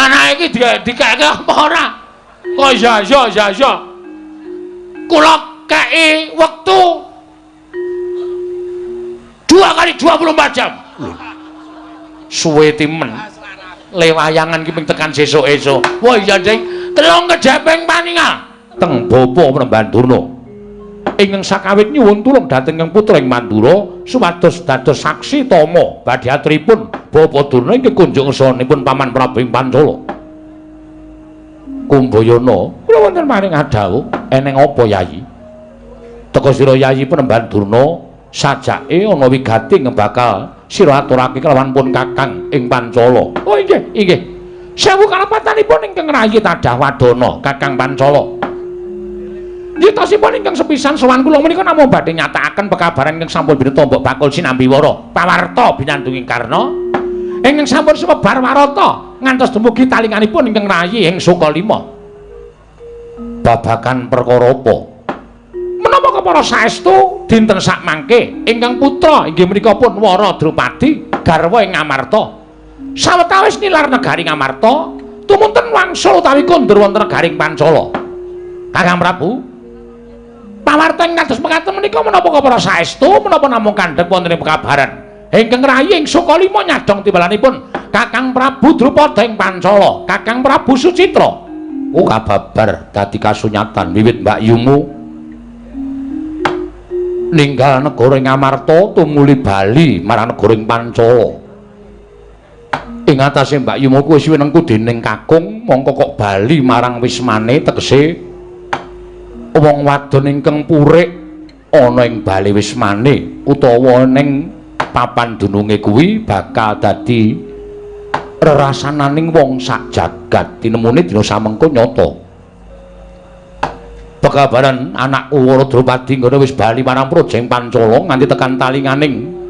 Anake iki dikeke apa ora? Kok iya iya iya iya. Kula kei wektu 2 kali 24 jam. Suwe timen. Le wayangan ki ping tekan sesuk esuk. Wah iya, Ding. Telung kejeping paningal teng Bapa Penemban Durna. Ingkang sakawit nyuwun tulung dhateng ingkang putra ing Mandura supados dados saksi tama badhe aturipun Bapa Durna ingkang kunjung ngersanipun Paman Prabu ing Pancala. Kumbayana, kula wonten maring adhawuh, eneng apa Yayi? Teka sira Yayi Penemban Durna sajake ana wigati ingkang bakal sira aturake kelawan pun Kakang ing Pancala. Oh inggih, inggih. Sewu kalepatanipun ingkang rayi tadah wadana Kakang Pancala. Nyritosipun ingkang sepisan sowan kula menika namung badhe nyatakaken pekabaran ingkang sampun bineta mbok bakul sinambi wara pawarta binandunging Karna ingkang sampun sumebar warata ngantos dumugi talinganipun ingkang rayi ing Sukalima. Babagan perkara apa? Menapa kepara saestu dinten sakmangke ingkang putra inggih menika pun Wara Drupadi garwa ing Ngamarta. Sawetawis nilar negari Ngamarta tumunten wangsul utawi kondur wonten negaring Pancala. Kakang Prabu, pawarta ing kados mekaten menika menapa kepara saestu menapa namung kandhek wonten ing pekabaran ingkang rayi ing Sukalima nyadong timbalanipun Kakang Prabu Drupada ing Pancala, Kakang Prabu Sucitra. Oh kababar dadi kasunyatan wiwit Mbak Yumu ninggal negara ing Ngamarta tumuli bali marang negara ing Pancala. Ing atase Mbak Yumu kuwi wis winengku dening kakung, mongko kok bali marang wismane, tegese wong wadon ingkang purik ana ing bali wismane utawa ning papan dununge kuwi bakal dadi rerasananing wong sak jagat. Tinemune dina samengko nyata. Pekabaran anakku Wara Drupadi ngono wis bali marang Praja ing Pancala nganti tekan talinganing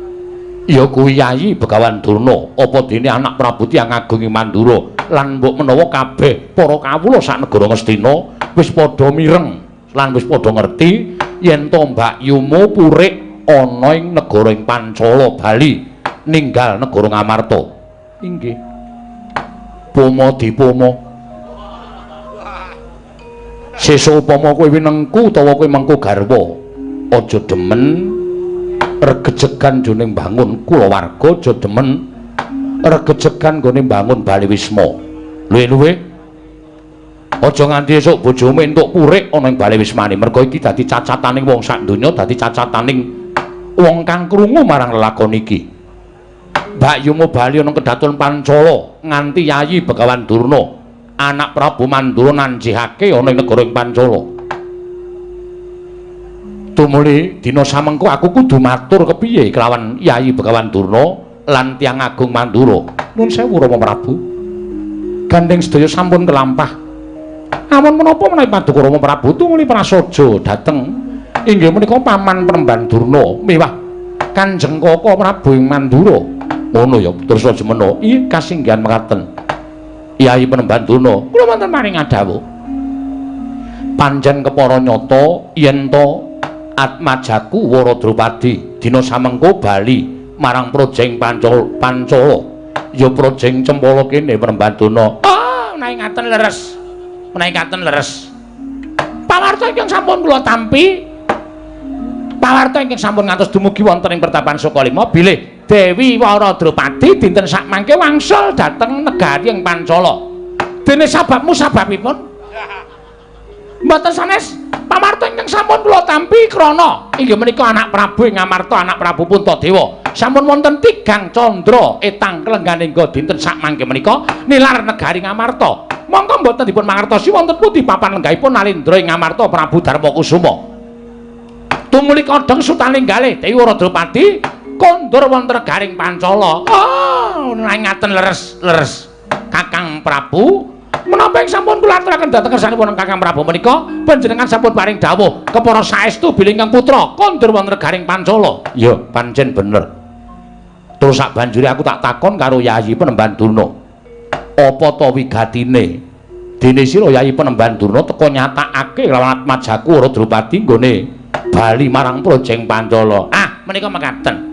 ya kuwi Yayi Begawan Durna, apa dene anak Prabu tiyang agung ing Mandura lan mbok menawa kabeh para kawula sak negara Ngastina wis padha mireng lan wis padha ngerti yen to Mbak Yumu purik ana ing negara ing Pancala bali ninggal negara Ngamarta. Inggih. Poma dipoma. Sesuk upama kowe winengku utawa kowe mengku garwa, aja demen regejegan jroning bangun kulawarga, aja demen regejegan nggone bangun bali wisma. Luwe-luwe aja nganti esuk bojomu entuk purik ana ing bali wismane, merga iki dadi cacataning wong sak donya, dadi cacataning wong kang krungu marang lelakon iki. Mbak Yumu bali ana kedaton Pancala nganti Yayi Begawan Durna anak Prabu Mandura nanjihake ana ing negara ing Pancala. Tumuli dina samengko aku kudu matur kepiye kelawan Yayi Begawan Durna lan tiyang agung Mandura. Nuwun sewu Rama Prabu. Gandeng sedaya sampun kelampah. Amun menapa menawi paduka Rama Prabu tumuli prasaja dhateng inggih menika Paman Penemban Durna miwah Kanjeng Kaka Prabu ing Mandura. Ngono ya terus aja mena. Ih kasinggihan mekaten. Yayi Penemban Durna, kula wonten maring adhawuh. Pancen kepara nyata yen to atmajaku Wara Drupadi dina samengko bali marang praja ing Pancala. Ya praja ing Cempala kene Penemban Durna. Oh, menawi ngaten leres. Menawi ngaten leres. Pawarta ingkang sampun kula tampi, pawarta ingkang sampun ngantos dumugi wonten ing pertapan Sukalima bilih Dewi Wara Drupadi dinten sakmangke wangsul dhateng negari ing Pancala. Dene sababmu sababipun mboten sanes pawarta ingkang sampun kula tampi krana inggih menika anak Prabu ing Ngamarta, anak Prabu Puntadewa sampun wonten tigang candra etang klengganingga dinten sakmangke menika nilar negari Ngamarta. Mongko mboten dipun mangertosi wonten pundi papan lenggahipun Nalendra ing Ngamarta Prabu Darmakusuma. Tumuli kodhong sutalinggale Dewi Wara Drupadi kondur wonten negaring Pancala. Oh, ngaten leres leres Kakang Prabu, menapa ing sampun kula aturaken dhateng kersanipun Kakang Prabu menika panjenengan sampun paring dawuh kepara saestu bilih ingkang putra kondur wonten negaring Pancala. Ya, pancen bener. Terus sak banjure aku tak takon karo Yayi Penemban Durna. Apa to wigatine? Dene sira Yayi Penemban Durna teka nyatakake lawan atmajaku Wara Drupadi nggone bali marang praja ing Pancala. Ah, menika mekaten.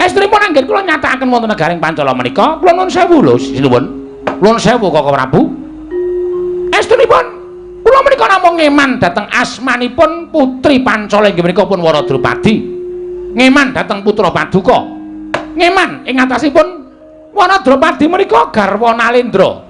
Estrinipun anggen kula nyatakaken wonten negaring Pancala menika, kula nuwun sewu lho, sinuwun. Nuwun sewu Koko Prabu. Estrinipun kula menika namung ngeman dhateng asmanipun putri Pancala inggih menika pun Wara Drupadi. Ngeman dhateng putra Paduka. Ngeman ing atasipun Wara Drupadi menika garwa Nalendra.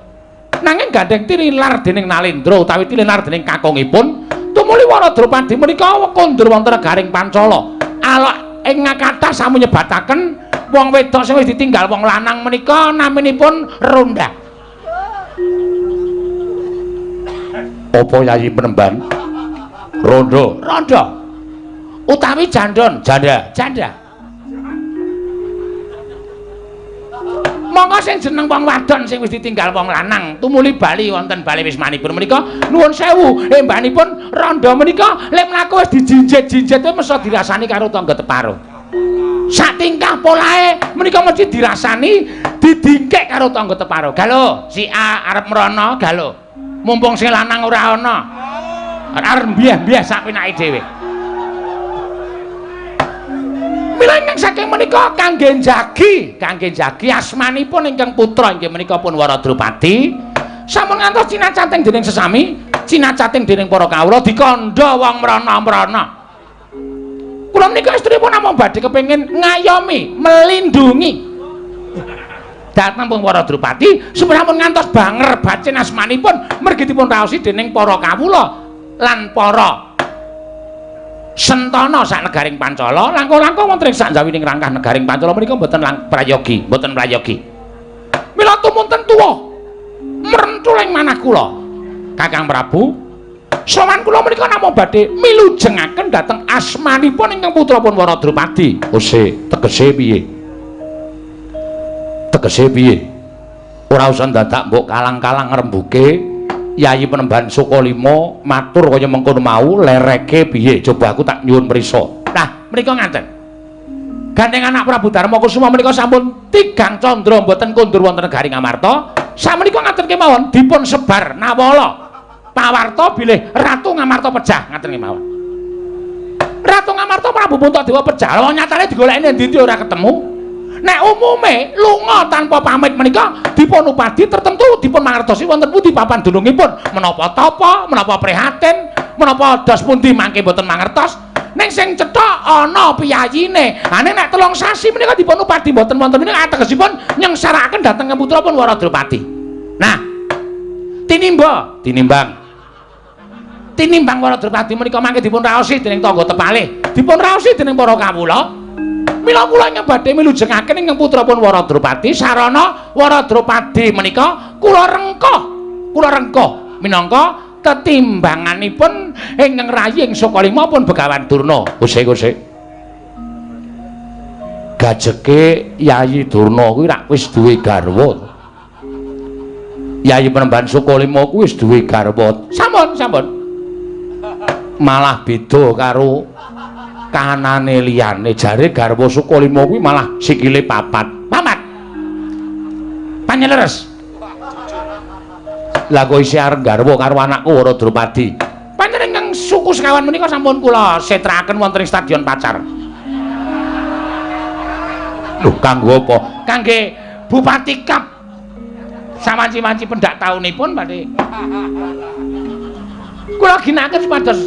Nanging gandheng tinilar dening Nalendra utawi tinilar dening kakungipun, tumuli Wara Drupadi menika kondur wonten negaring Pancala. Alok ing kathah sampun nyebataken wong wedok sing wis ditinggal wong lanang menika naminipun Ronda. Apa Yayi Penemban? Rondo, rondo. Utawi jandon, janda, janda. Monggo sing jeneng wong wadon sing wis ditinggal wong lanang tumuli bali wonten bali wismanipun menika nuwun sewu embanipun rondo menika lek mlaku wis dijinjit-jinjit mesa dirasani karo tangga teparo. Sak tingkah polahe menika mesti dirasani didingkek karo tangga teparo. Galo, si A arep mrono, galo. Mumpung sing lanang ora ana. Arep mbiah-mbiah sak penake dhewe. Mila ingkang saking menika kangge njagi asmanipun ingkang putra inggih menika pun Wara Drupadi sampun ngantos cinacating dening sesami, cinacating dening para kawula dikandha wong mrana-mrana. Kula menika estripun namung badhe kepengin ngayomi, melindungi dhateng pun Wara Drupadi supaya sampun ngantos banger bacin asmanipun mergi dipun raosi dening para kawula lan para sentana sak negaring Pancala langkung-langkung wonten ing sakjawining rangkah negaring Pancala menika mboten prayogi, mboten prayogi. Mila tumunten tuwa mrenthul ing manah kula. Kakang Prabu, sowan kula menika namung badhe milujengaken dhateng asmanipun ingkang putra pun Wara Drupadi. Ose, tegese piye? Tegese piye? Ora usah dadak mbok kalang-kalang ngrembuke. Yayi Penemban Sukalima matur kaya mengkono mau lereke piye? Coba aku tak nyuwun prisa. Nah, menika ngaten. Gandeng anak Prabu Darma Kusuma menika sampun tigang candra mboten kondur wonten negari Ngamarta. Samenika ngaten kemawon dipun sebar nawala. Pawarta bilih Ratu Ngamarta pejah ngaten kemawon. Ratu Ngamarta Prabu Puntadewa pejah. Wong nyatane digoleki endi-endi ora ketemu. Nek umume lunga tanpa pamit menika dipun upadi tertentu dipun mangertosi wonten pundi papan dunungipun, menapa tapa, menapa prihatin, menapa dos pundi mangke mboten mangertos. Ning sing cetha ana piyayine. Ha nek 3 sasi menika dipun upadi mboten wonten menika ategesipun nyengsarakaken dhateng putra pun Wara Drupadi. Nah, tinimba, tinimbang. Tinimbang Wara Drupadi menika mangke dipun raosi dening tangga tepalih, dipun raosi dening para kawula. Mila kula ingkang badhe milujengaken ingkang putra pun Wara Drupadi sarana Wara Drupadi menika kula rengkuh minangka tetimbanganipun ingkang rayi ing Sukalima pun Begawan Durna. Use-use. Gajeke Yayi Durna kuwi rak wis duwe garwa. Yayi Penemban Sukalima kuwi wis duwe garwa. Sampun, sampun. Malah beda karo kanane liyane, jare garwa Sukalima kuwi malah sikile papat. Papat. Panjeleres. Lah kok isih arep garwa karo anakku Wara Drupadi. Panjenengan suku sekawan menika sampun kula setrakaken wonten ing Stadion Pacar. Lho, kanggo apa? Kangge Bupati Kap. Sawanci-wanci pendak taunipun badhe. Kula ginakaken supados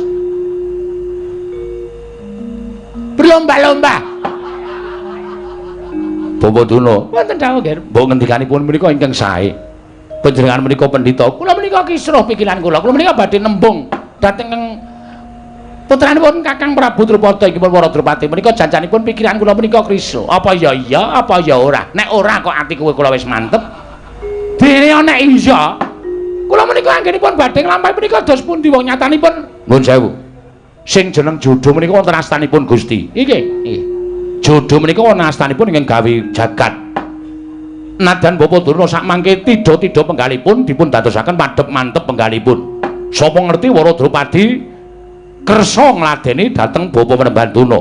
berlomba-lomba. Bapak Durna, wonten dawuh nggih. Mbok ngendikanipun menika ingkang sae. Panjenengan menika pendhita. Kula menika kisruh pikiran kula. Kula menika badhe nembung dhateng putranipun Kakang Prabu Drupada inggih pun Wara Drupadi menika janjanipun pikiran kula menika krisruh. Apa ya iya, apa ya ora? Nek ora kok ati kowe kula wis mantep. Dene nek iya, kula menika anggenipun badhe nglampahi menika dos pundi wong nyatanipun nuwun sewu. Sing jeneng jodho menika wonten astanipun Gusti. Nggih, nggih. Jodho menika wonten astanipun ingkang gawe jagat. Nadan Bapak Durna sakmangke tidha-tidha penggalipun dipun dadosaken padhep mantep penggalipun. Sapa ngerti Wara Drupadi kersa ngladeni dhateng Bapak Penemban Durna.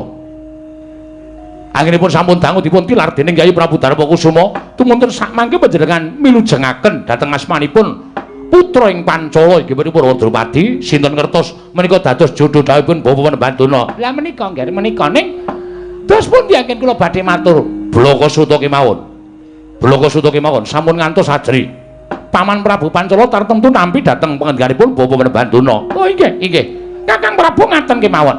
Anggenipun sampun dangu dipun tilar dening Kyai Prabu Darma Kusuma, tumunten sakmangke panjenengan milujengaken dhateng asmanipun putra ing Pancala inggih punika Wara Drupadi, sinten ngertos menika dados jodho dhawuhipun Bapak Penemban Durna. Lah menika nggih menika ning dos pundi anggen kula badhe matur. Blaka Suta kemawon. Blaka Suta kemawon sampun ngantos ajri. Paman Prabu Pancala tartemtu nampi dhateng pangendhikanipun Bapak Panembahan Durna. Oh inggih, inggih. Kakang Prabu ngaten kemawon.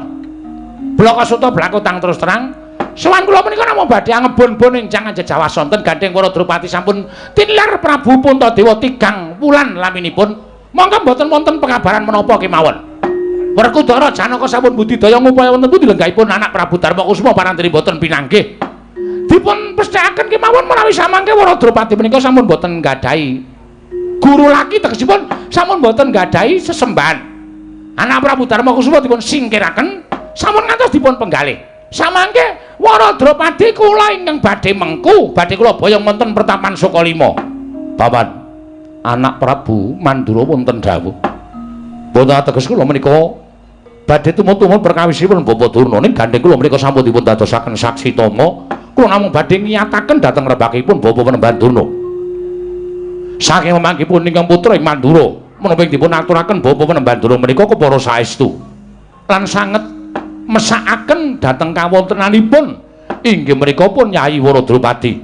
Blaka Suta blakutang terus terang. Sowan kula menika namung badhe angebon-bon ing jangan jejawas sonten gandheng para Drupadi sampun tinlar Prabu Puntadewa 3 wulan laminipun. Monggo mboten wonten pekabaran menapa kemawon. Werkudara Janaka sampun budidaya ngupaya wonten pundi lenggahipun anak Prabu Darmakusuma parantri mboten pinanggih. Dipun pesthekaken kemawon menawi samangke para Drupadi menika sampun mboten nggadahi guru laki, tegesipun sampun mboten nggadahi sesembahan. Anak Prabu Darmakusuma dipun singkiraken sampun ngantos dipun penggalih. Samangke Wara Drupadi kula ingkang badhe mengku, badhe kula boyong wonten pertapan Sukalima. Paman, anak Prabu Mandura wonten dawuh. Boten ateges kula menika badhe tumut-tumut perkawisipun Bapak Durna ning gandheng kula menika sampun dipun dadosaken saksi tama. Kula namung badhe ngiyataken dhateng rebakipun Bapak Panembahan Durna. Saking memanggipun ingkang putra ing Mandura, menapa dipun aturaken Bapak Panembahan Durna menika kepara saestu lan sanget mesakaken dhateng kawontenanipun inggih menika pun Yayi Wara Drupadi.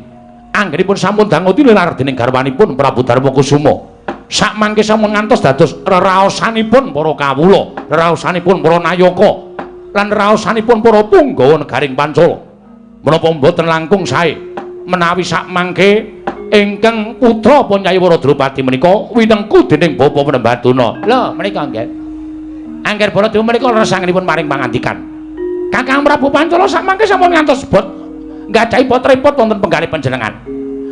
Anggenipun sampun dangu tilar dening garwanipun Prabu Darmakusuma. Sakmangke sampun ngantos dados reraosanipun para kawula, reraosanipun para nayaka, lan reraosanipun para punggawa negaring Pancala. Menapa mboten langkung sae menawi sakmangke ingkang putra pun Yayi Wara Drupadi menika winengku dening Bapak Panembahan Durna. Lho menika nggih. Angger Baladewa menika leresanipun maring pangandikan. Kakang Prabu Pancala sakmangke sampun ngantos bot nggadahi bot repot wonten penggalih panjenengan.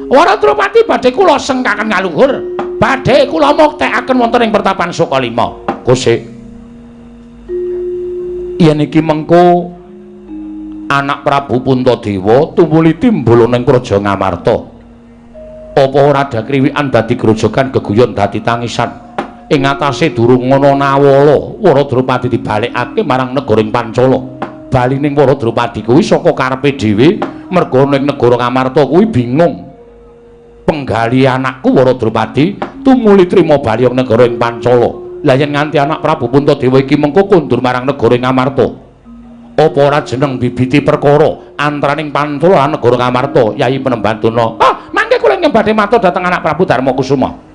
Wara Drupadi badhe kula sengkaken ngaluhur, badhe kula muktekaken wonten ing pertapan Sukalima. Kosek. Yen iki mengko anak Prabu Puntadewa tumuli timbul ning Praja Ngamarta. Apa ora ada kriwikan dadi grojogan geguyon dadi tangisan? Ing atase durung ana nawala, Wara Drupadi dibalekake marang negara ing Pancala. Balining Wara Drupadi kuwi saka karepe dhewe, merga ning negara Ngamarta kuwi bingung. Penggali anakku Wara Drupadi tumuli trima bali ing negara ing Pancala. Lah yen nganti anak Prabu Puntadewa iki mengko kondur marang negara ing Ngamarta, apa ora jeneng bibiti perkara antaraning Pancala lan negara Ngamarta? Yayi Panembahan Durna. Ah, mangke kula ingkang badhe matur dhateng anak Prabu Darmakusuma.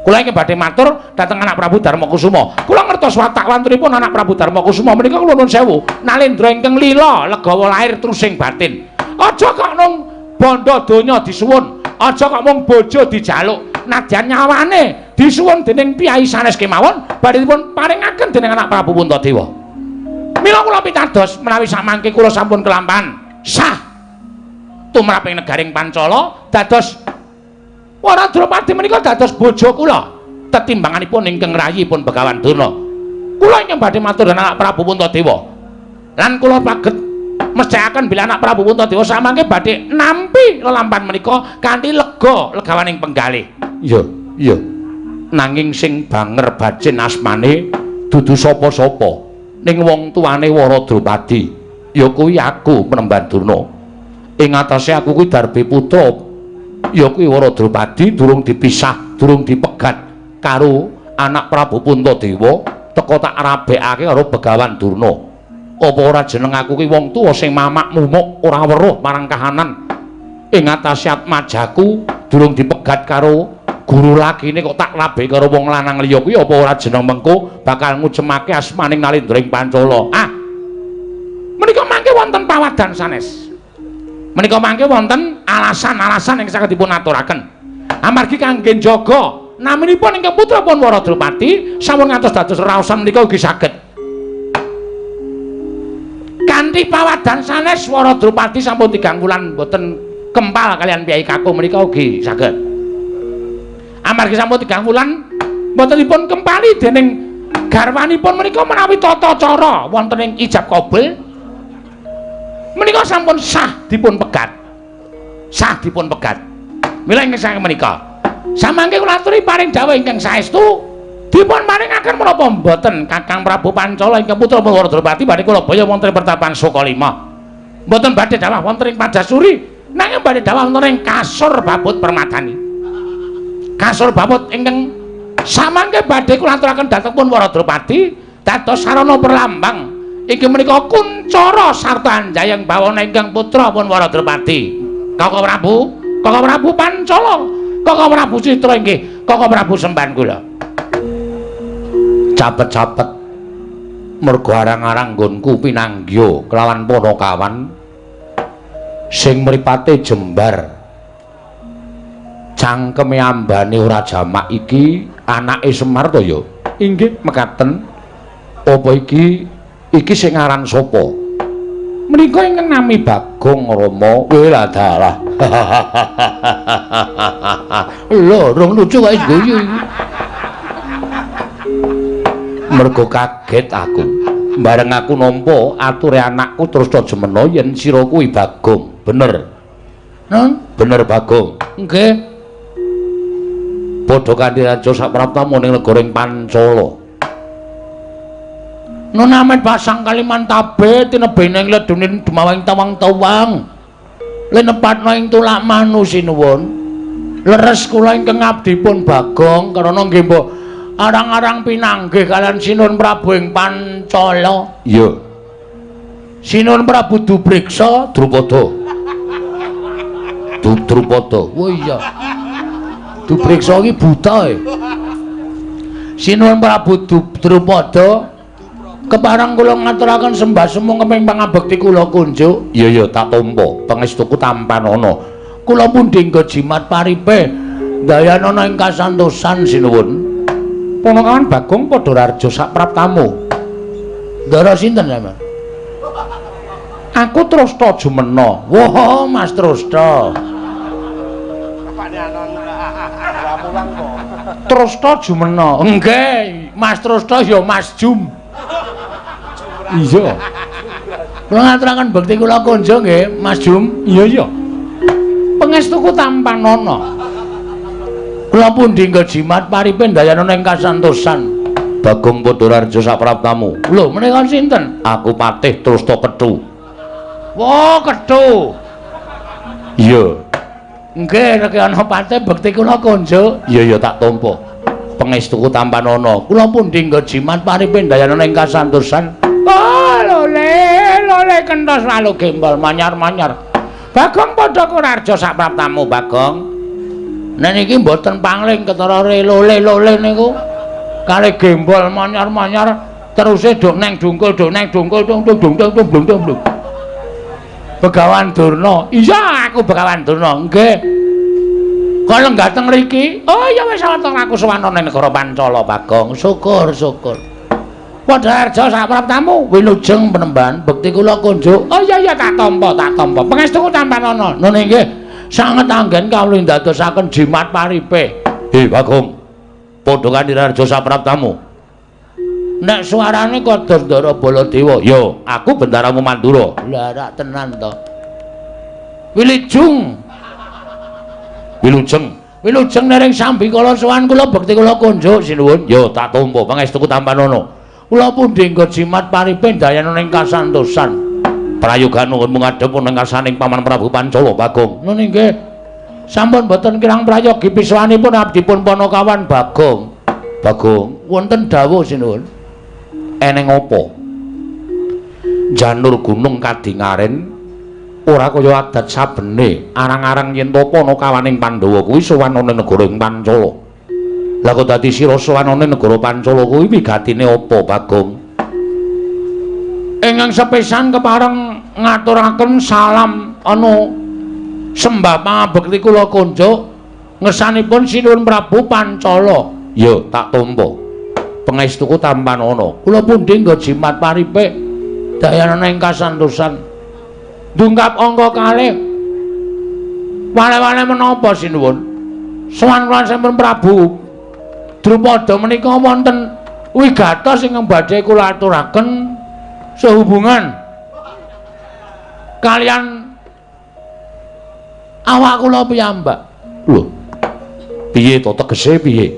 Kula ingkang badhe matur dhateng anak Prabu Darmakusuma. Kula ngertos watak wantunipun anak Prabu Darmakusuma menika kula nuwun sewu. Nalendra ingkang lila legawa lahir trusing batin. Aja kok nung bondo donya disuwun, aja kok mung bojo dijaluk, nadyan nyawane disuwun dening piyai sanes kemawon badhe dipun paringaken dening anak Prabu Puntadewa. Mila kula pitados menawi samangke kula sampun kelampahan sah tumrap ing negaring Pancala dados Wara Drupadi menika dados bojo kula tetimbanganipun ingkang rayipun Begawan Durna. Kula ingkang badhe matur dhateng anak Prabu Puntadewa. Lan kula paget mesthekaken bilih anak Prabu Puntadewa samangke badhe nampi lelampahan menika kanthi lega legawaning penggalih. Iya, iya. Nanging sing banger bacin asmane dudu sapa-sapa ning wong tuane Wara Drupadi ya kuwi aku Panembahan Durna. Ing atase aku kuwi darbe putra ya kuwi Wara Drupadi durung dipisah, durung dipegat karo anak Prabu Puntadewa, teka tak rabekake karo Begawan Durna. Apa ora jeneng aku kuwi wong tuwa sing mamak mumuk ora weruh marang kahanan. Ing atase atmajaku durung dipegat karo guru lakine kok tak rabek karo wong lanang liya kuwi apa ora jeneng mengko bakal ngucemake asmaning Nalendra ing Pancala. Ah. Menika mangke wonten pawadan sanes. Menika mangke wonten alasan-alasan ingkang saged dipun aturaken. Amargi kangge njaga naminipun ingkang putra pun Wara Drupadi sampun ngantos dados raosan menika ugi saged. Kanthi pawadan sanes Wara Drupadi sampun 3 wulan mboten kempal kalian piyai kakung menika ugi saged. Amargi sampun 3 wulan mboten dipun kempali dening garwanipun menika menawi tata cara wonten ing ijab kabul menika sampun sah dipun pegat. Sah dipun pegat. Mila ingkang saking menika samangke kula aturi paring dawuh ingkang saestu dipun paringaken menapa mboten Kakang Prabu Pancala ingkang putra Wara Drupadi badhe kula baya wonten ing pertapan Sukalima. Mboten badhe dawuh wonten ing Padasuri, nanging badhe dawuh wonten ing Kasur Babut Permadani. Kasur Babut ingkang samangke badhe kula aturaken dhateng pun Wara Drupadi dados sarana perlambang inggih menika kuncara sarta anjayeng bawana ingkang putra pun Wara Drupadi. Kakang Prabu, Kakang Prabu Pancala, Kakang Prabu Citra inggih, Kakang Prabu semban kula. Capet-capet mergo arang-arang nggonku pinanggya kelawan Panakawan sing mripate jembar. Cangkeme ambane ora jamak iki anake Semar to ya? Inggih mekaten. Apa iki iki sing aran sapa? Menika ingkang nami Bagong Rama. Weh dalah. Lho, rong lucu kok wis guyu iki. Mergo kaget aku. Bareng aku nampa ature anakku terus ta jemena yen sira kuwi Bagong. Bener. Nun, bener Bagong. Nggih. Padha kanthi raja sapraptamu ning negara ing Pancala. Nun amet pasang Kalimantabe tinebene ing ledunin dumawang tawang-tawang. Linepatna ing tulak manu sinuwun. Leres kula ingkang abdipun Bagong karana nggih mbok arang-arang pinanggih kalian Sinuwun Prabu ing Pancala. Iya. Sinuwun Prabu Dubriksa Drupada. Drupada. Oh iya. Dubriksa iki buta e. Sinuwun Prabu Drupada kepareng kula ngaturaken sembah sumung keping pangabekti kula kunjuk. Iya iya tak tampa pangestuku tampanana. Kula pundi nggo jimat paripe ndayanana ing kasantosan sinuwun. Panakawan Bagong padha rarja sapraptamu. Ndara sinten sampeyan? Aku Trasta Jumena. Wah, Mas Trasta. Trasta Jumena. Nggih, Mas Trasta ya Mas Jum. Iya. Kula ngaturaken bekti kula konjo nggih, Mas Jum. Iya iya. Pangestuku tampanana. Kula pundi nggo jimat paripe ndayanana ing kasantosan. Bagong padha rarja sapraptamu. Lho, menika sinten? Aku Patih Trasta Kethu. Wah, Kethu. Iya. Nggih, rek ana patih bekti kula konjo. Iya iya tak tampa. Pangestuku tampanana. Kula pundi nggo jimat paripe ndayanana ing kasantosan. Oh, lole, lole kentos lalu gembol manyar-manyar. Bagong padha kurarja sapraptamu, Bagong. Nek niki mboten pangling ketara lole-lole niku. Kali gembol manyar-manyar teruse dok neng dungkul dok neng dungkul tung tung dung tung tung dung tung. Begawan Durna. Iya, aku Begawan Durna. Nggih. Kok lenggah teng mriki? Oh iya wis wonten aku sowan nang negara Pancala, Bagong. Syukur, syukur. Padha arja sapraptamu wilujeng penemban bekti kula kunjuk. Oh iya iya tak tampa, tak tampa. Pangestuku tampanana. Nun inggih. Sanget anggen kawula ndadosaken jimat paripe. He Bagong. Padha kanthi rarja sapraptamu. Nek suarane kados Ndara Baladewa, ya aku bendaramu Mandura. Lah rak tenan to. Wilujeng. Wilujeng. Wilujeng nering sambikala sowan kula bekti kula kunjuk sinuwun. Ya tak tampa pangestuku tampanana. Kula pundi nggo jimat paripe ndayanana ing kasantosan. Prayoga nuwun ngadhep ing ngarsaning Paman Prabu Pancala Bagong. Nun inggih. Sampun boten kirang prayogi pisuwanipun abdipun Panakawan Bagong. Bagong, wonten dawuh sinuwun. Eneng apa? Janur gunung kadingaren ora kaya adat sabene arang-arang yen to Panakawaning Pandhawa kuwi sowan ana negara ing Pancala. Lah kok dadi sira sowan ana negara Pancala kuwi wigatine apa, Bagong? Ingkang sepisan kepareng ngaturaken salam anu sembah pangabekti kula kunjuk ngersanipun Sinuwun Prabu Pancala. Ya tak tampa. Pangestuku tampanana. Kula pundi nggo jimat paripe dayanana ing kasantosan. Dungkap angka kalih. Wale-wale menapa sinuwun? Sowan kula sampun Prabu Drupada menika wonten wigatos ingkang badhe kula aturaken sehubungan kalian awak kula piyambak. Lho. Piye to tegese piye?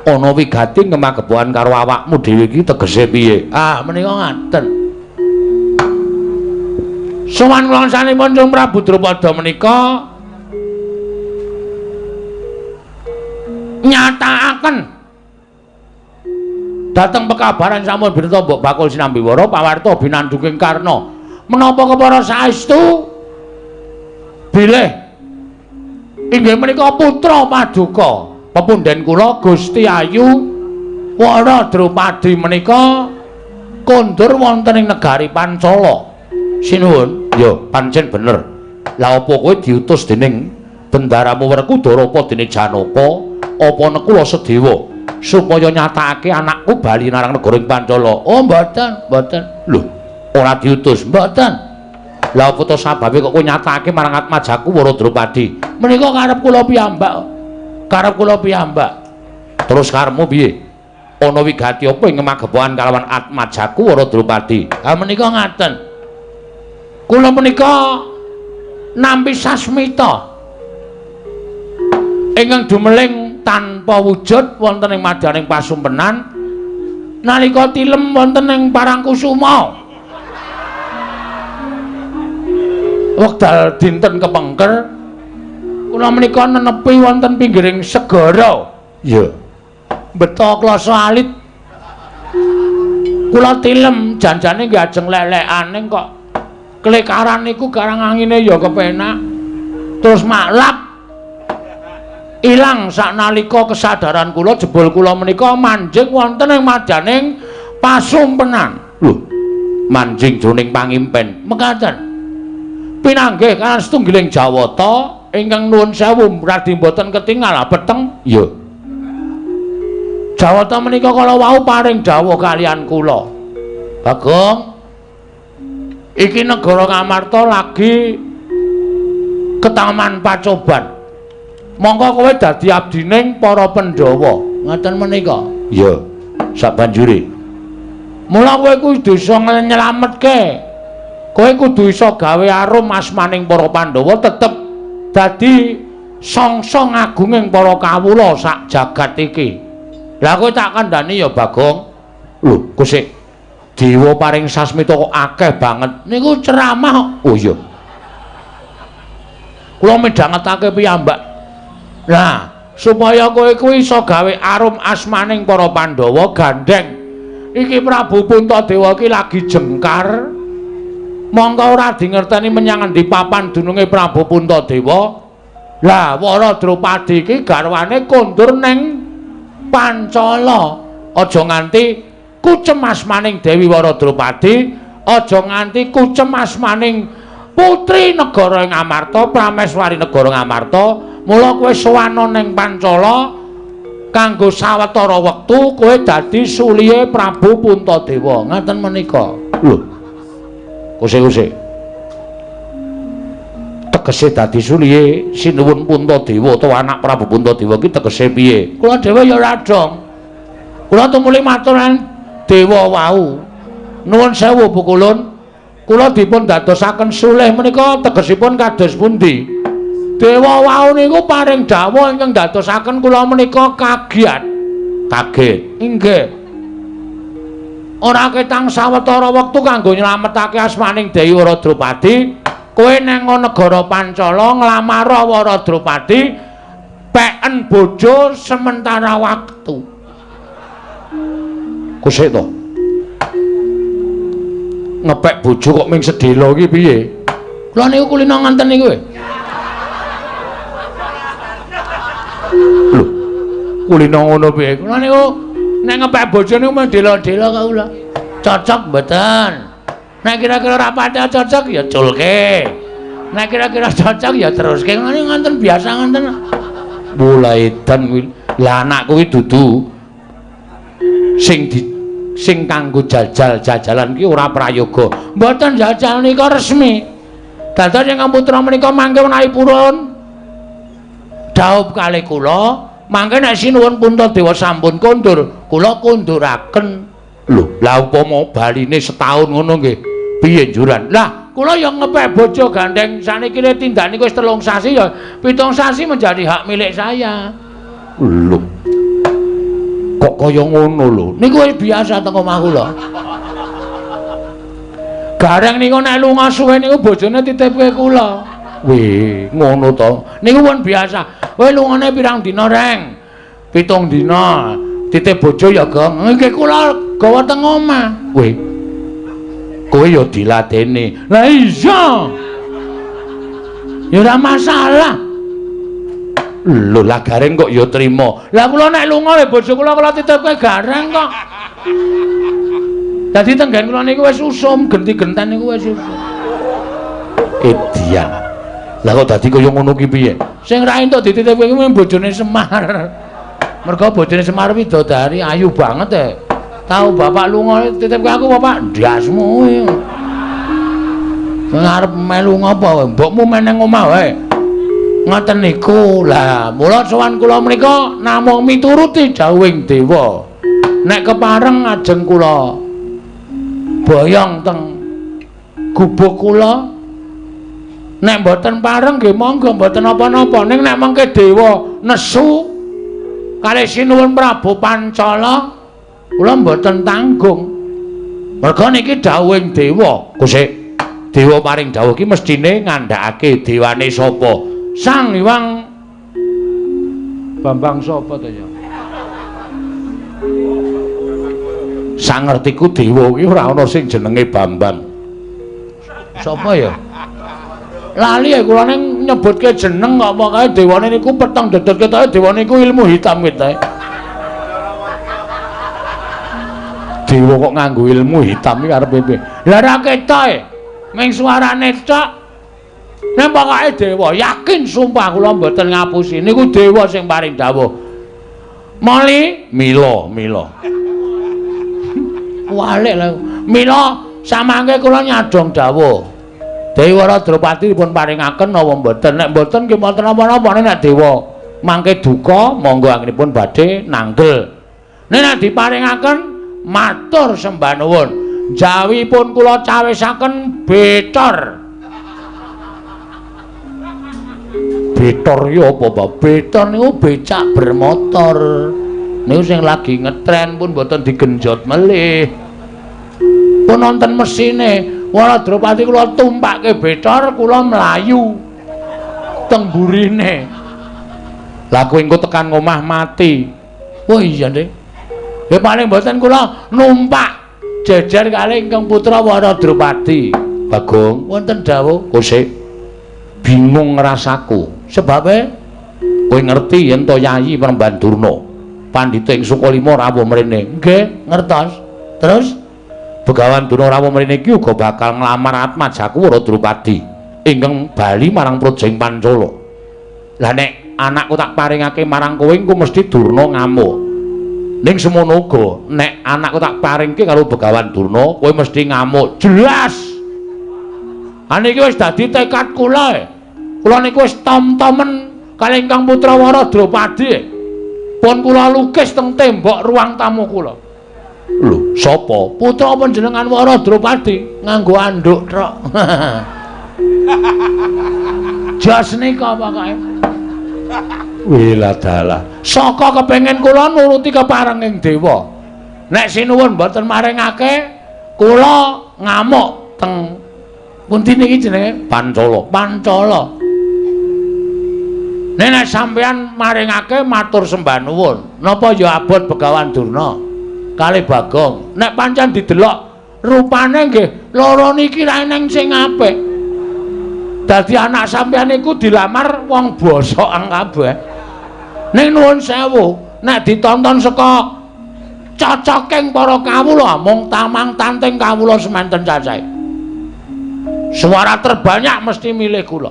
Ana wigati kemagepokan karo awakmu dhewe iki tegese piye? Ah, menika ngaten. Sowan kula sanipun Sang Prabu Drupada menika nyatakake dhateng pekabaran sampun bineta mbok bakul sinambiwara pawarta binandunging Karna. Menapa kepara saestu Bilih inggih menika putra paduka pepunden kula Gusti Ayu Wara Drupadi menika kondur wonten ing negari Pancala. Sinuwun. Ya, pancen bener. Lah apa kowe diutus dening bendaramu Werkudara apa dene Janaka apa Nekula Sedewa supaya nyatakake anakku bali marang negara ing Pancala? Oh, mboten, mboten. Lho, ora diutus, mboten. Lah apa to sababe kok kowe nyatakake marang atmajaku Wara Drupadi? Menika karep kula piyambak. Karep kula piyambak. Terus karepmu piye? Ana wigati apa ing magepokan kalawan atmajaku Wara Drupadi? Ha menika ngaten. Kula menika nampi sasmita ingkang dumeling tanpa wujud wonten ing madyaning pasumpenan nalika tilem wonten ing Parangkusuma. Wekdal dinten kepengker kula menika nenepi wonten pinggiring segara. Iya. Beto klasa alit. Kula tilem janjane nggih ajeng lelekane kok klekaran niku garang angine ya kepenak. Terus maklap ilang saknalika kesadaran kula jebul kula menika manjing wonten ing madyaning pasumpenan. Lho, manjing jroning pangimpen. Mekaten. Pinanggih kaliyan setunggiling Jawata ingkang nuwun sewu radi mboten ketingal peteng. Iya. Jawata menika kala wau paring dawuh kaliyan kula. Bagong, iki negara Ngamarta lagi ketaman pacoban. Mongko kowe dadi abdining para Pandhawa. Ngaten menika. Iya. Sabanjure. Mula kowe kudu iso nyelametke. Kowe kudu iso gawe arum asmaning para Pandhawa tetep dadi songsong agunging para kawula sak jagat iki. Lah kowe tak kandhani ya Bagong. Lho, kok sik dewa paring sasmita kok akeh banget. Niku ceramah kok. Oh iya. Kula midhangetake piyambak. Lah, supaya kowe kuwi iso gawe arum asmaning para Pandhawa gandheng. Iki Prabu Puntadewa iki lagi jengkar. Mongko ora dingerteni menyang endi papan dununge Prabu Puntadewa. Lah, Wara Drupadi iki garwane kondur ning Pancala. Aja nganti kucem asmaning Dewi Wara Drupadi, aja nganti kucem asmaning putri negara Ngamarta, Prameswari negara Ngamarta. Mula kowe sowana ning Pancala kanggo sawetara wektu kowe dadi sulihe Prabu Puntadewa. Ngaten menika. Lho. Kuse-kuse. Tegese dadi sulihe Sinuwun Puntadewa utawa anak Prabu Puntadewa ki tegese piye? Kula dhewe ya ora dong. Kula tumuli matur dewa wau. Nuwun sewu Pukulun. Kula dipun dadosaken sulih menika tegesipun kados pundi? Dewa wau niku paring dawuh ingkang dadosaken kula menika kaget. Kaget. Inggih. Ora ketang sawetara wektu kanggo nyelametake asmaning Dewi Wara Drupadi, kowe nang negara Pancala nglamar Wara Drupadi peken bojo sementara waktu. Kusik to. Ngepek bojo kok ming sedhela iki piye? Kula niku kulino nganten niku. Lho, kulino ngono piye? Kula niku nek ngepek bojo niku mung dela-dela kok kula. Cocok mboten? Nek kira-kira ora pati cocok ya culke. Nek kira-kira cocok ya teruske. Ngene nganten biasa nganten. Mulai edan kuwi. Lah anakku kuwi dudu sing kanggo jajal-jajalan ki ora prayoga. Mboten jajal nika resmi. Dados ingkang putra menika mangke menawi purun dhaup kalih kula, mangke nek Sinuwun Puntadewa sampun kondur, kula konduraken. Lho, lah upama baline setahun ngono nggih, piye njuran? Lah, kula ya ngepek bojo gandeng saniki tindak niku wis 3 sasi ya, 7 sasi menjadi hak milik saya. Lho. Kok kaya ngono lho? Niku wis biasa teng omah kula. Gareng niku nek lunga suwe niku bojone titipke kula. Wih, ngono to. Niku pun biasa. Kowe lungane pirang dina, Reng? 7 dina. Titip bojo ya, Gong. Nggih kula gawa teng omah. Wih. Kowe ya diladeni. Lah iya. Ya ora masalah. Lho lah Gareng kok ya trima. Lah kula nek lunga le bojo kula kula titipke Gareng kok. Dadi tenggen kula niku wis usum, genti-genten niku wis usum. Edian. Lah kok dadi kaya ngono ki piye? Sing ra entuk dititipke kuwi bojone Semar. Mergo bojone Semar widodari ayu banget e. Tahu bapak lunga titipke aku bapak ndasmu kuwi. Arep melu ngopo? Mbokmu meneng omah wae. Ngoten niku. Lah, mula sowan kula menika namung mituruti dawuhing dewa. Nek kepareng ajeng kula boyong teng gubuk kula. Nek mboten pareng nggih monggo mboten napa-napa. Ning nek mengke dewa nesu kalih Sinuwun Prabu Pancala kula mboten tanggung. Merga niki dawuhing dewa. Kusik dewa paring dawuh ki mestine ngandhakake dewane sapa? Sang Hyang Bambang sapa to ya? Sangertiku dewa ki ora ana sing jenenge Bambang. Sapa ya? Lali ya kula ning nyebutke jeneng kok pokoke dewane niku peteng dedet ketoke dewane niku ilmu hitam ketoke. Dewa kok nganggo ilmu hitam iki arep piye? Lah ora ketoke. Ming suarane tok. Nek pokoke dewa yakin sumpah kula mboten ngapusi niku dewa sing paring dawuh. Moli mila mila. Walik lho. Mila samangke kula nyadong dawuh. Dewa Drupadi dipun paringaken napa mboten? Nek mboten nggih mboten napa-napa. Nek dewa mangke duka monggo anggenipun badhe nanggel. Nek nek diparingaken matur sembah nuwun. Jawipun kula cawisaken betor. Betor iki apa, Pak? Betor niku becak bermotor. Niku sing lagi ngetren pun mboten digenjot melih. Pun wonten mesine. Wara Drupadi kula tumpake betor, kula mlayu teng burine. Lah kowe engko tekan omah mati. Oh iya, Dik. Ya paling mboten kula numpak jejer kalih ingkang putra Wara Drupadi. Bagong, wonten dawuh kosik. Bingung rasaku. Sebabe kowe ngerti yen to Yayi Premban Durna pandhita ing Sukalima rawuh mrene. Nggih, ngertos. Terus Begawan Durna rawuh mrene iki uga bakal nglamar atmajaku Wara Drupadi ingkang bali marang Praja ing Pancala. Lah nek anakku tak paringake marang kowe engko mesti Durna ngamuk. Ning semono uga nek anakku tak paringke karo Begawan Durna kowe mesti ngamuk. Jelas. Ha niki wis dadi tekad kula. Kula niku wis tom-tomen kalih ingkang putra Wara Drupadi. Pun kula lukis teng tembok ruang tamu kula. Lho, sapa? Putra panjenengan Wara Drupadi nganggo anduk trok. Jos nika pokoke. Wiladalah. Saka kepengin kula nuruti keparenging dewa. Nek sinuwun mboten maringake, kula ngamuk teng pundi niki jenenge? Pancala. Pancala. Nek nek sampeyan maringake matur sembah nuwun. Napa ya abot Begawan Durna? Kalih Bagong. Nek pancen didelok rupane nggih loro niki ra eneng sing apik. Dadi anak sampeyan niku dilamar wong bosokan kabeh. Ning nuwun sewu, nek ditonton saka cocoking para kawula mung tamang tanting kawula semanten cacahe. Suara terbanyak mesti milih kula.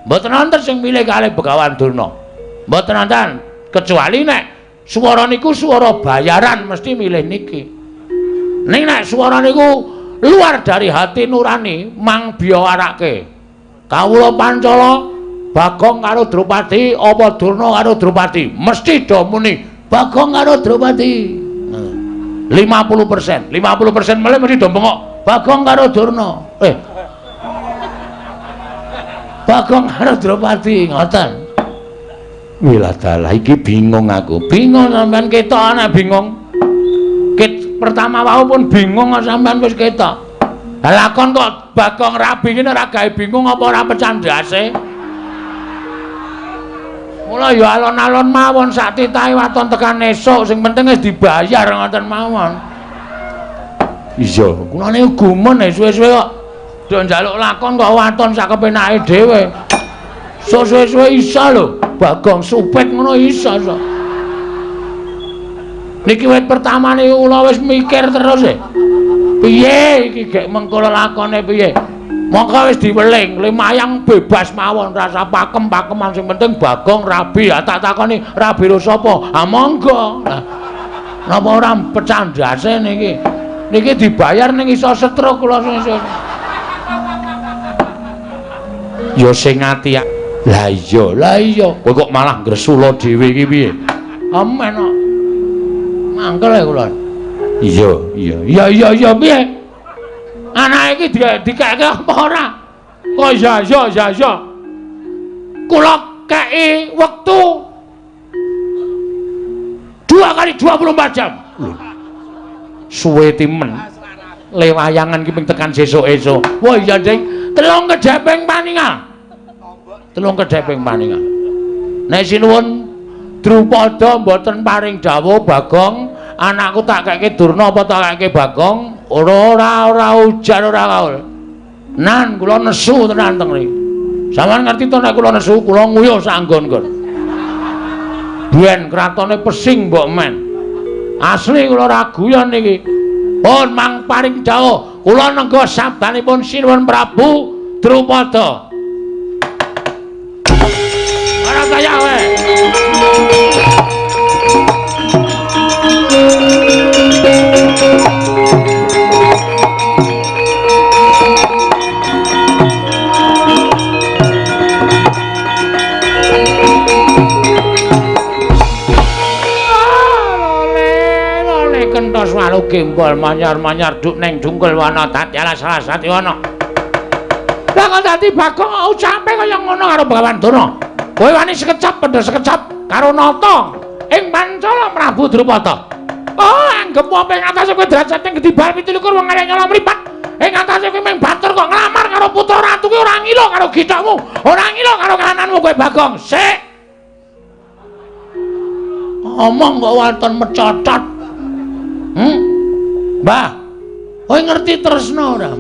Mboten wonten sing milih kalih Begawan Durna. Mboten wonten, kecuali nek suara niku suara bayaran mesti milih niki. Ning nek suara niku luar dari hati nurani mang biyawarake. Kawula Pancala Bagong karo Drupadi apa Durna karo Drupadi mesti do muni Bagong karo Drupadi. 50%, 50% melih mesti do bengok Bagong karo Durna. Bagong karo Drupadi ngoten. Wiladalah iki bingung aku. Bingung sampean ketok anak bingung. Ket pertama wau pun bingung kok sampean wis ketok. Lah lakon kok Bagong rabi ngene ora gawe bingung apa ora pecah ndase. Mula ya alon-alon mawon sak titahe waton tekan esuk sing penting wis dibayar ngoten mawon. Iya, kula niku gumun suwe-suwe kok do njaluk lakon kok waton sak kepenake dhewe. Sok suwe-suwe isa lho, Bagong supit ngono isa sok. Niki wit pertama niku kula wis mikir terus e. Piye iki gek mengko lelakone piye? Mongko wis diweling, limayang bebas mawon rasa pakem-pakeman sing penting Bagong rabi. Ya tak takoni rabi ro sapa? Ah monggo. Lah napa ora pecah ndase niki? Niki dibayar ning iso stroke kula sing. Ya sing ati. Lah iya, lah iya. Kowe kok malah ngresula dhewe iki piye? Amen kok. Mangkel e kula. Iya, iya. Iya, iya, iya piye? Anake iki dikeke apa ora? Kok iya, iya, iya, iya. Kula kei wektu 2 kali 24 jam. Suwe timen. Le wayangan ki ping tekan sesuk esuk. Wah iya, Ding. Telung kedheping paningal. Telung kedheping paningal. Nek sinuwun Drupada mboten paring dawuh Bagong, anakku tak keke Durna apa tak keke Bagong? Ora ora ora ujar ora kaul. Nan kula nesu tenan teng mriki. Sampeyan ngerti to nek kula nesu kula nguyuh sak nggon-nggon. Biyen kratone pesing mbok men. Asli kula ora guyon niki. Pun mang paring dawuh, kula nengga sabdanipun Sinuwun Prabu Drupada. Ora kaya kowe. Kentos walu gembol manyar-manyar duk neng dungkul wana dadi alas alas dadi wana. Lah kok dadi Bagong ucape kaya ngono karo Begawan Durna. Kowe wani sekecap pendha sekecap karo nata ing Pancala Prabu Drupada. Oh, anggep apa ing atase kowe derajate gedhi bal 27 wong arek nyolong mripat. Ing atase kowe mung batur kok nglamar karo putra ratu kuwi ora ngilo karo githokmu, ora ngilo karo kananmu kowe Bagong. Sik. Omong kok waton mecocot. Mbah, kowe ngerti tresna ora?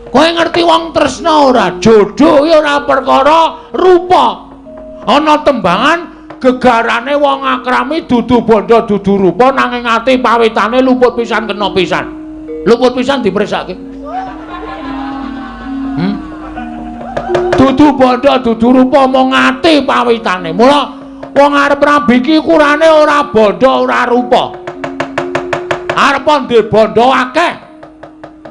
Kowe ngerti wong tresna ora? Jodoh ki ora perkara rupa. Ana tembangan gegarane wong akrami dudu bondo dudu rupa nanging ati pawitane luput pisan kena pisan. Luput pisan dipresake. Dudu bondo dudu rupa mung ati pawitane. Mula wong arep rabi iki ukurane ora bondo ora rupa. Arep ndek bondo akeh.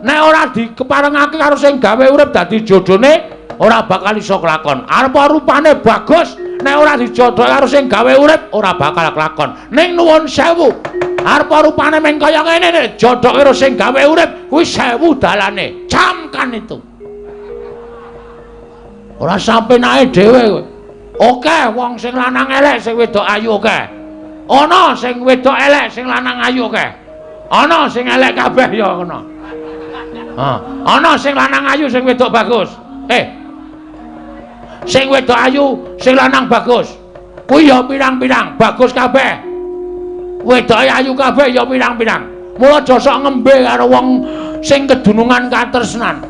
Nek ora dikeparengake karo sing gawe urip dadi jodhone ora bakal iso kelakon. Arep rupane bagus, nek ora dijodhoke karo sing gawe urip ora bakal kelakon. Ning nuwun sewu, arep rupane meng kaya ngene nek jodhoke karo sing gawe urip kuwi sewu dalane. Camkan itu. Ora sampenake dhewe kowe. Oke, wong sing lanang elek sing wedok ayu oke. Ana sing wedok elek sing lanang ayu oke. Ana sing elek kabeh ya ngono. Ana sing lanang ayu sing wedok bagus. Sing wedok ayu sing lanang bagus. Kuwi ya pirang-pirang bagus kabeh. Wedoke ayu kabeh ya pirang-pirang. Mula aja sok ngembe karo wong sing kedunungan katresnan.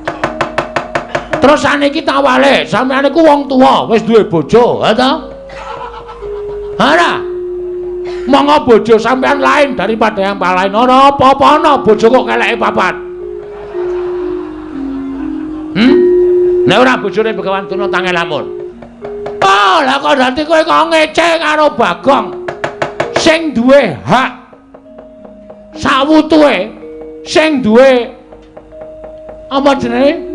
Terus saniki tawale, sampeyan iku wong tuwa, wis duwe bojo, ha ta? Ora. Monggo bojo sampeyan lain daripada yang lain. Ora apa-apa ana bojo kok keleke papat. Nek ora bojone Begawan Durna tange lamun. Oh, lah kok dadi kowe kok ngece karo Bagong sing duwe hak sawutuhe, sing duwe apa jenenge?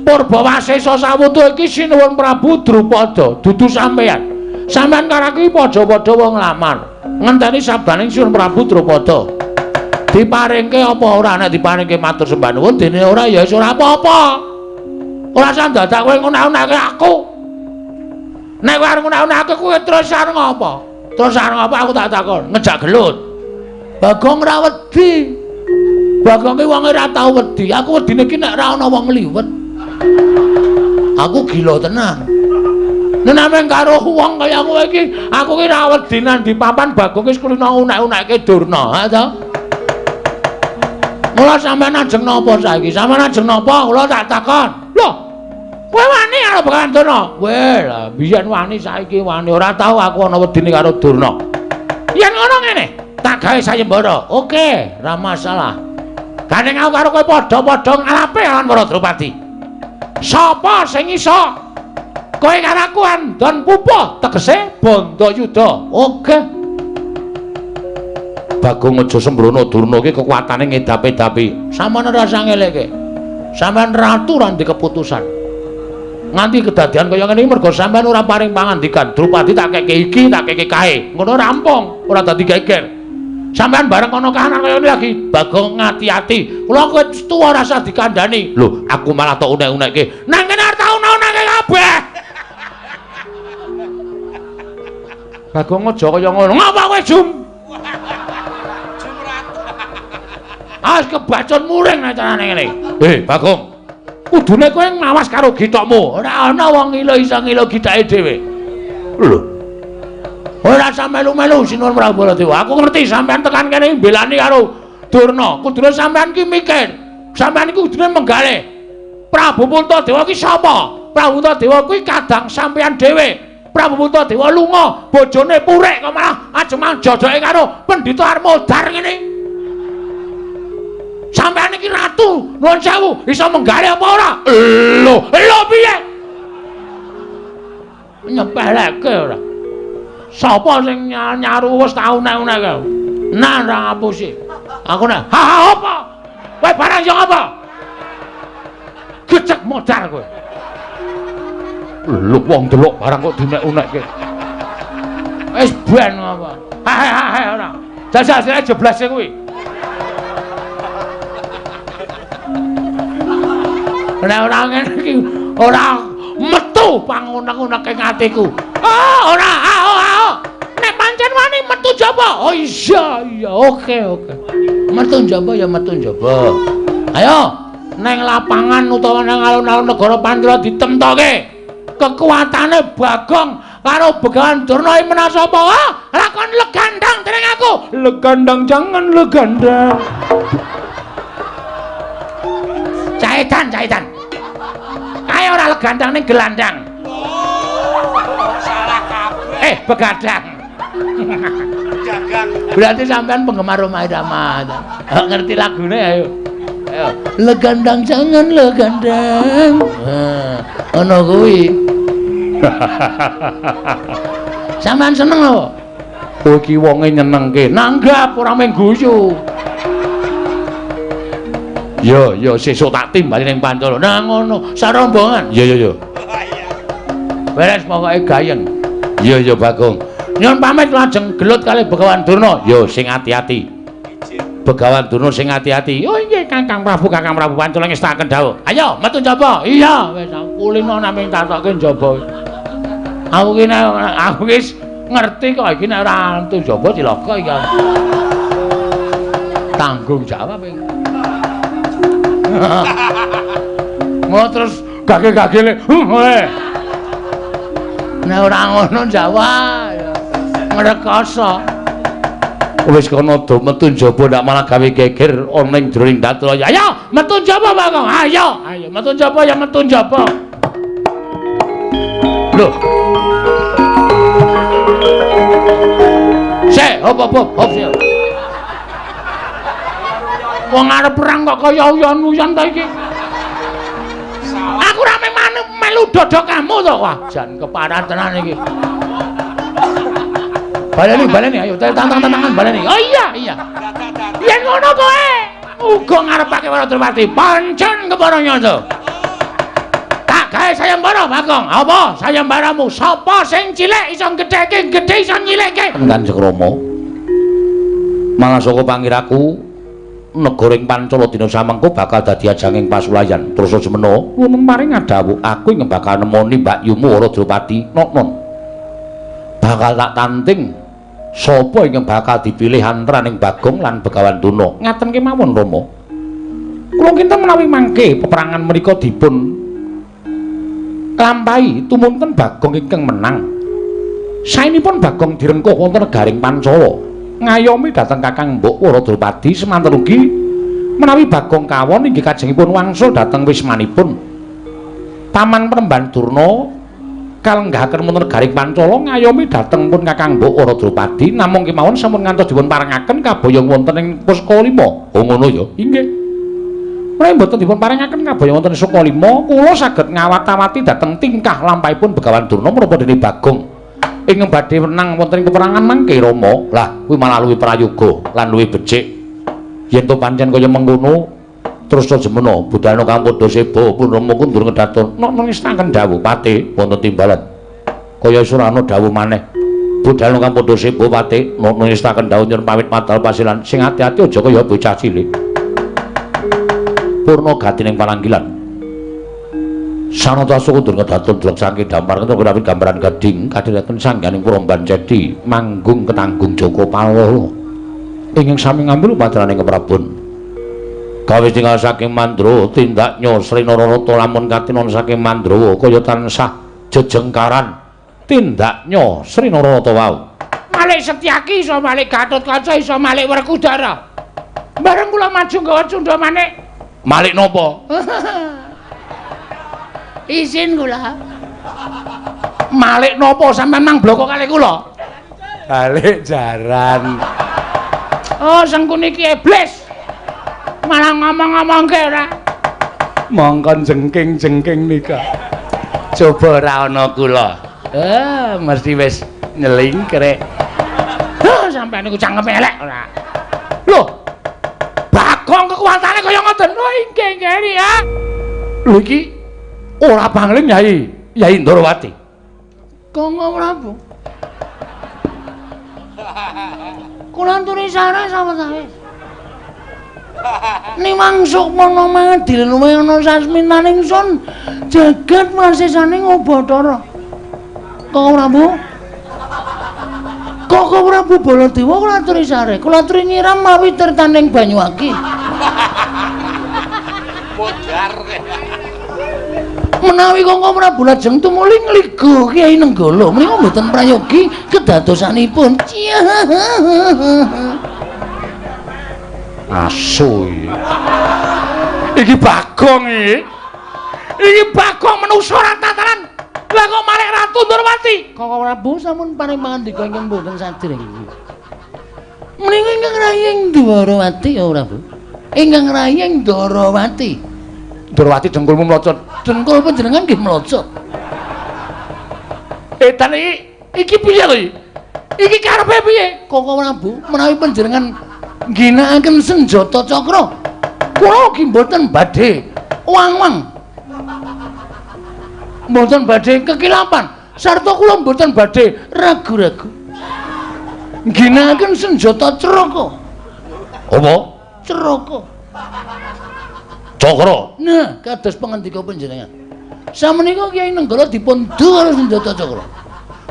Purbawasesa sawutuhe iki Sinuwun Prabu Drupada, dudu sampeyan. Sampeyan karo aku padha-padha wong nglamar. Ngenteni sabdaning Sinuwun Prabu Drupada. Diparingke apa ora? Nek diparingke matur sembah nuwun, dene ora ya wis ora apa-apa. Ora usah dadak kowe ngunak-unake aku. Nek kowe arep ngunak-unake kowe terus arep ngopo? Terus arep ngopo aku tak takon, ngejak gelut. Bagong ora wedi. Bagong ki wong ora tau wedi. Aku wedine ki nek ora ana wong ngliwet. Aku gila tenan. Nek nameng karo wong kaya kowe iki, aku ki ora wedi nang di papan Bagong wis kulino unek-unekke Durna, ha ta? Mula sampeyan ajeng napa saiki? Sampeyan ajeng napa? Kula tak takon. Lho, Kowe wani karo Begawan Durna? Kowe lah biyen wani saiki wani ora tau aku ana wedine karo Durna. Yen ngono ngene, tak gawe sayembara. Oke, ora masalah. Gandeng aku karo kowe padha-padha ngalape lawan para Drupadi. Sapa sing iso? Kowe karo aku andon pupuh, tegese Bandayuda. Oke. Bagong aja sembrono, Durna iki kekuatane ngedap-edapi. Sampeyan ora usah ngeleke. Sampeyan ratu ora ndek keputusan. Nganti kedadian kaya ngene iki mergo sampeyan ora paring pangandikan. Drupadi tak keke iki, tak keke kae. Ngono rampung, ora dadi geger. Sampeyan bareng ana kahanan kaya ngene lagi, Bagong ngati-ati. Kula kowe tuwa ora usah dikandhani. Lho, aku malah tok unek-unekke. Nang kene arep tak unek-unekke kabeh. Bagong aja kaya ngono. Ngapa kowe jum? Awas kebacon muring nek carane ngene. Bagong. Kudune kowe ngawas karo githokmu. Ora ana wong ngilo iso ngilo githake dhewe. Lho. Ora usah melu-melu Sinuwun Prabu Baladewa. Aku ngerti sampean tekan kene mbelani karo Durna. Kudune sampean ki mikir. Sampean iki kudune menggalih. Prabu Puntadewa ki sapa? Prabu Puntadewa kuwi kadang sampean dhewe. Prabu Puntadewa lunga, bojone purek kok malah ajeng jojoke karo Pendhita Armodar ngene. Sampeyan iki ratu, nuwun sewu, iso menggalih apa ora? Lho, lho piye? Nyepeleke ora. Sapa sing nyaru wis tau unek-unek? Nah, ora ngapusi. Aku nek, ha ha apa? Kowe barang yo apa? Gecek modar kowe. Lho wong delok barang kok diunek-unekke. Wis ben apa? Ha ha ha ora. Jajal sire jeblase kuwi. Nek ora ngene iki ora metu pangunek-uneke atiku. Ah, ora, ah, ah. Nek pancen wani metu njaba. Oh iya, iya, oke, oke. Metu njaba ya metu njaba. Ayo, neng lapangan utawa nang alun-alun negara Pancala ditemtoke. Kekuatane Bagong karo Begawan Durna iki menang sapa? Ah, lakon legandang dening aku. Legandang jangan legandang. Caitan, caitan. Kae ora legandang ning gelandang. Oh, salah kabeh. Begadang. Dagang. Berarti sampean penggemar Rhoma Irama. Ngerti lagune ayo. Ayo. Legandang jangan legandang. Nah, ngono kuwi. Sampean seneng lho. Kowe iki wonge nyenengke. Nanggap ora mung guyu. Yo yo sesuk tak timbali ning Pancala. Nah ngono, sarombongan. Iya iya iya. Beres pokoke gayeng. Iya iya Bagong. Nyuwun pamit lajeng gelut kalih Begawan Durna. Yo sing ati-ati. Begawan Durna sing ati-ati. Oh nggih Kakang Prabu, Kakang Prabu Pancala ngestakaken dawuh. Ayo metu njaba. Iya wis kulino namung tatoke njaba. Aku ki aku wis ngerti kok iki nek ora metu njaba cilaka iki. Tanggung jawab iki. Mau terus gage-gagele. Nek ora ngono Jawa ngrekoso. Wis kono do metu njaba ndak malah gawe geger ana ing jroning datul. Ayo metu njaba Bagong. Ayo, ayo metu njaba ya metu njaba. Lho. Sik, hop hop hop sik. Wong arep perang kok kaya uyon-uyon ta iki. Aku ora melu dodok kamu to. Wah, jan keparat tenan iki. Baleni, baleni, ayo tantang-tantangan baleni. Oh iya, iya. Yen ngono kowe uga ngarepake para Drupadi. Pancen kepara nyata. Tak gawe sayembara, Bagong. Apa sayembaramu? Sapa sing cilik iso gedheke, gedhe iso nyilikke? Kanjeng Rama. Malah saka pangiraku negara ing Pancala dina samengko bakal dadi ajanging pasulayan. Terus semena nuwun paring dawuh aku ing bakal nemoni mbakyumu Wara Drupadi Noknon. Bakal tak tanting sapa ingkang bakal dipilih antaraning Bagong lan Begawan Durna. Ngaten kemawon Rama. Kula kinten menawi mangke peperangan menika dipun lampahi tumunten Bagong ingkang menang. Saenipun Bagong direngkuh wonten negaring Pancala. Ngayomi dhateng Kakang Mbok Wara Drupadi semanten ugi menawi Bagong kawon inggih kajengipun wangsul dhateng wismanipun. Paman Premban Durna kalenggahaken wonten garing Pancala ngayomi dhateng pun Kakang Mbok Ora Drupadi namung kemawon sampun ngantos dipun parengaken kaboyong wonten ing Pusaka Lima. Oh ngono ya? Inggih. Menawi mboten dipun parengaken kaboyong wonten Suka Lima, kula saged ngawat-awati dhateng tingkah lampahipun Begawan Durna menapa dene Bagong ingkang badhe menang wonten ing peperangan mangke Rama. Lah kuwi malah luwih prayoga lan luwih becik. Yen to pancen kaya mengkono terus jemena budana kang padha seba pun Rama kundur ngedaton nok nestaken dawuh pate wonten timbalan kaya surana dawuh maneh budana kang padha seba pate nok nestaken dawuh nyuwun pamit madal pasilan sing ati-ati aja kaya bocah cilik purna gatining palanggilan sanata kundur ngedaton delok saking dampar ketemu gambaran gading kadhiraken sangganing Puromban Cedi manggung ketanggung Joko Palolo ingkang sami ngambil upacarane keprabon gawe tinggal saking Mandra tindaknya Sri Nararata lamun katinon saking Mandrawa kaya tansah jejengkaran tindaknya Sri Nararata wau. Malik Setyaki iso malik Gatotkaca iso malik Werkudara. Bareng kula maju nggawa cundha manik. Malik napa? Izin kula. Malik napa sampean mang bloko kalih kula? Balik jaran. Oh, Sengkuni iki iblis. Malah ngomong-ngomongke ora. Mongkon jengking-jengking nika. Coba ora ana kula. Mesti wis nyelingkrek. Heh, sampean niku cangkeme elek ora. Lho. Bagong kekuatane kaya ngoten. Oh, inggih nggih ya. Lho iki ora pangling Yai, Yai Ndorowati. Kanggo Prabu. Kula anturi sare sawetawis. Niwang sukmana mangadil luwih ana sasmitaning sun jagat wasisaning Bathara. Kanggo Prabu. Kanggo Prabu Baladewa kula aturi sare, kula aturi nyiram mawi tirtaning Banyuwangi. Modar. Menawi Kanggo Prabu lajeng tumuli ngligo Kyai Nenggala menika mboten prayogi kedadosanipun. Asu iki. Iki Bagong iki. Iki Bagong menungso ora tataran. Lah kok malik Ratu Ndorowati? Kanggo Prabu sampun paring pangandika ingkang mboten sadèrèng. Menika ingkang raying Ndorowati ya Prabu. Ingkang raying Ndorowati. Ndorowati dengkulmu mlocot. Dengkul panjenengan nggih mlocot. Edan iki iki piye lho iki? Iki karepe piye? Kanggo Prabu menawi panjenengan ngginakaken senjata cakra kula ugi mboten badhe wang-wang, mboten badhe kekilapan, sarta kula mboten badhe ragu-ragu ngginakaken senjata craka. Apa? Craka. Cakra. Nah, kados pangandika panjenengan samenika Kyai Nenggala dipun du karo senjata cakra.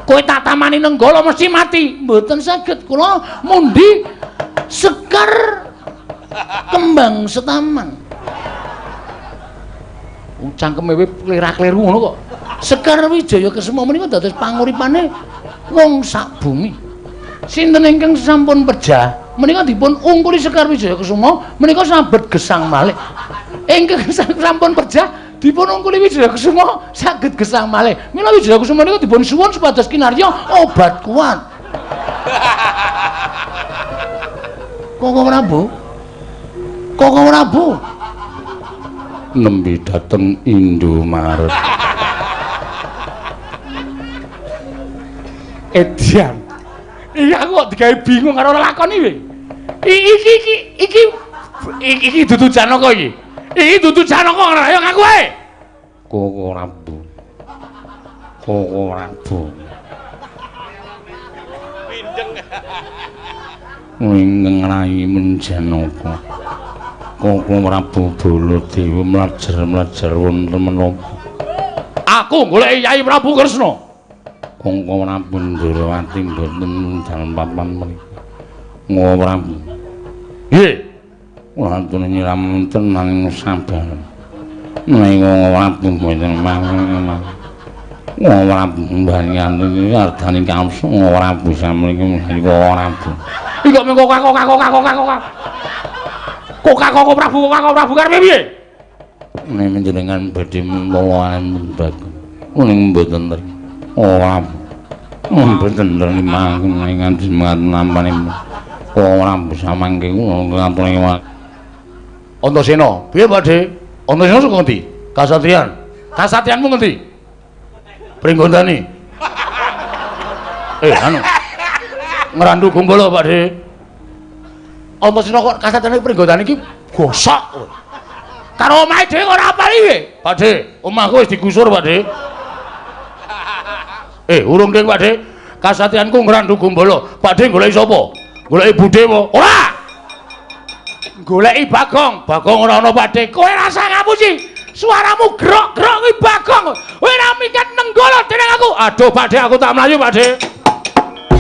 Kowe tak tamani Nenggala mesti mati. Mboten saged, kula mundi sekar kembang setaman. Cangkeme kowe klera-kleru ngono kok. Sekar Wijaya Kesuma menika dados panguripane wong sak bumi. Sinten ingkang sampun pejah menika dipun ungkuli Sekar Wijaya Kesuma menika sabet gesang malih. Ingkang sampun pejah dipun ungkuli Wijaya Kesuma saged gesang malih. Mila Wijaya Kesuma menika dipun suwun supados kinarya obat kuat. Kanggo Prabu. Kanggo Prabu. Nembe dateng Indomaret. Edian. Iki aku kok digawe bingung karo lakon iki. Iki dudu Janaka iki. Iki dudu Janaka ora ayo ngaku ae. Kanggo Prabu. Kanggo Prabu. Pindeng. Ingkang rayi Menjanaka. Kanggo Prabu Baladewa mlajar-mlajar wonten menapa? Aku goleki Yai Prabu Kresna. Kanggo Prabu Ndorowati mboten dalem papan mriki. Kanggo Prabu. Nggih. Kula aturi nyiram wonten nanging sabar. Menawi Kanggo Prabu mboten mawon. Kanggo Prabu mbanyanti ardani kamsa Kanggo Prabu samriki menika Prabu. Iki kok mengko kok kok kok kok kok. Kok kok Prabu kok Prabu karepe piye? Nek jenengan badhe mentolo Bagong. Ning mboten ora. Mboten nrima nganti nampane. Ora bisa mangke kula Antasena, piye Pak De? Antasena saka ngendi? Kasatriyan. Kasatriyanmu ngendi? Pringgondani. Anu. Ngrandu Gumbala, Pak De. Antasena kok kasatriyane Pringgondani iki gosok. Karo omahe dhewe ora apal iki, Pak De. Omahku wis digusur, Pak De. Urung ding, Pak De. Kasatriyanku Ngrandu Gumbala. Pak De goleki sapa? Goleki budhe apa? Ora. Goleki Bagong. Bagong ora ana, Pak De. Kowe rasa ngapusi. Suaramu grok-grok kuwi Bagong. Kowe ora minggat nenggala dening aku. Aduh, Pak De, aku tak mlayu, Pak De.